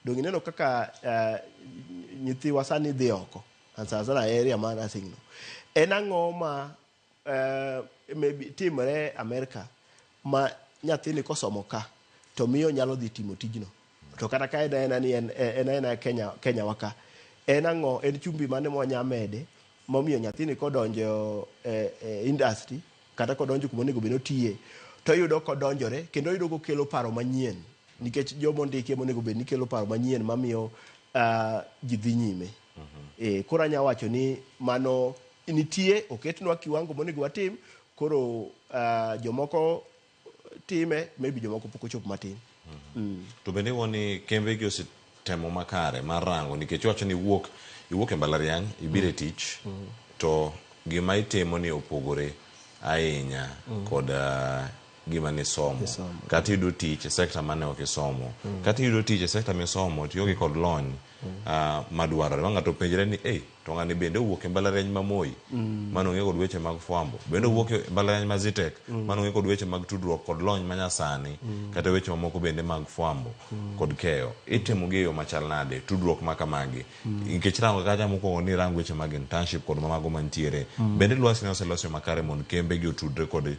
Donge ineno kaka nyithiwa sani dhi oko, and sana sana area mar nursing no. En ang'o ma maybe timore America ma nyathini kosomo ka to miyo nyalo dhi timo tijno? To kata ka en aena ni en aena Kenya wa ka, en ang'o, en chumbi mane mwanya mede momiyo nyathini kodonjo e industry kata kodonjo kuma onego bed ni otiye, to oyudo kodonjore kendo oyudo kokelo paro manyien, nikech joma ondiki ema onego bed ni kelo paro manyien mamiyo ji dhi nyime. Koro anya wacho ni mano nitie, oketnwa kiwango monego watim. Koro jomoko time, maybe jomoko pok ochopo matin. To bende iwuo ni kembe gi osetemo makare mar rango, nikech iwacho ni iwuok e mbalariany ibiro e tich, to gima itimo ni opogore ahinya kod gima nisomo. Nisomo. Kata iyudo tich e sector mane ok isomo, kata iyudo tich e sector misomo to ionge kod lony madwarore ma ng'ato penjre ni, "Ei, to ng'ani bende owuok e mbalariany ma Moi mane ong'e kod weche mag fwambo, bende owuok e mbalariany ma Zetech mane ong'e kod weche mag tudruok kod lony manyasani, kata weche mamoko bende mag fwambo kod keyo." Itimo gi e yo machal nade tudruok ma kamagi? Nikech rango kacha mokwongo ni rang weche mag internship kod mamago mantiere, bende lwasi ne oselosi makare mondo kembe gi otudre kod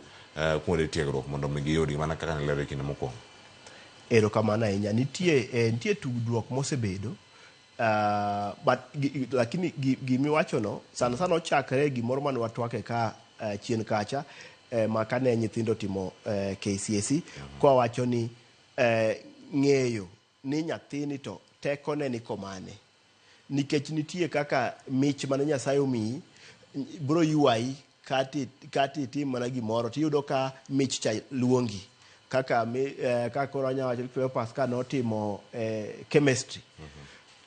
kuonde tiegruok mondo mi giyudgi mana kaka nilero e kinde mokwongo? Erokamano ahinya. Nitie tudruok mosebedo, but lakini gimiwachono sana sana ochakre gimoro mane watwake ka chien kacha, ma kane nyithindo timo KCSE, kwawacho ni ng'eyo ni nyathini to tekone ni komane, nikech nitie kaka mich mane Nyasaye omiyi bro ywayi kati itim mana gimoro tiyudo ka mich cha luongi kaka kaka koro anya wacho ni Cleopas ka notimo chemistry,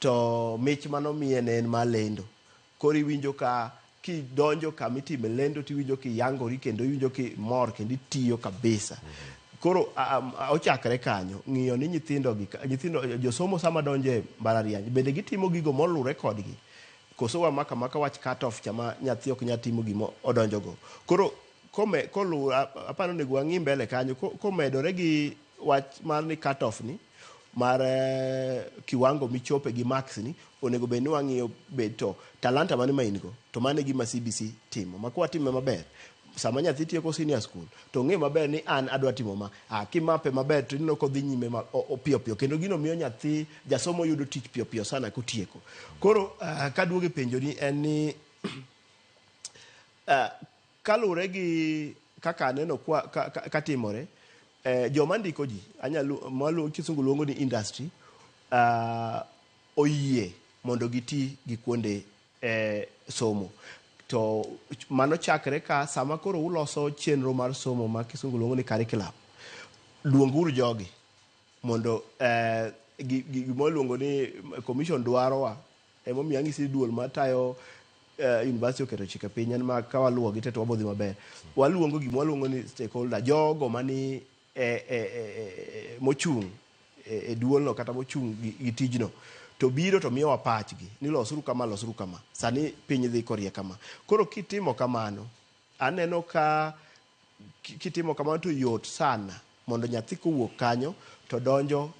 to mich manomiye ne en mar lendo. Koro iwinjo ka kidonjo kama itime lendo, tiwinjo kiyangori kendo iwinjo kimor kendo itiyo kabisa. Koro ochakre kanyo ng'iyo ni nyithindo gi, nyithindo josomo sama donjo e mbalariany, bende gitimo gigo molure kodgi, koso wamako amaka wach cut off chama nyathi ok nyal timo gima odonjogo. Koro koluwo, aparo onego wang'i mbele kanyo komedore gi wach mar ni cut off ni mar kiwango michope gi marks ni, onego bed ni wang'iyo bed to talanta mane ma in go. To mano e gima CBC timo ma kwatime maber, sama nyathi tieko senior school to ong'e maber ni an adwa timo ma kimape maber to ineno kodhi nyime ma piyo piyo, kendo gino miyo nyathi jasomo yudo tich piyo piyo sana kotieko. Koro kaduogo e penjoni en ni kaluwore gi kaka aneno kwa, ka timore, joma ndiko ji anyalo malu kisungu luongo ni industry oyie mondo giti gi kuonde somo. To mano chakre ka sama koro uloso chenro mar somo ma kisungu luongo ni curriculum, luonguru jogi mondo gima iluongo ni commission dwarowa. Emomiyo ang'isi ni duol matayo university oketo chike piny en ma ka waluwogi te to wabodhi maber. Waluongo gima waluongo ni stakeholder, jogo mani e mochung' e duolno kata mochung' gi tijno, to biro to miyowa pachgi ni losuru kama, losuru kama, sani piny dhi korie kama. Koro kitimo kamano, aneno ka kitimo kamano to yot sana mondo nyathi kowuok kanyo to donjo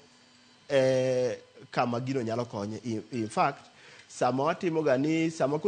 e kama gino nyalo konye. In fact, sama watimo ga ni sama koro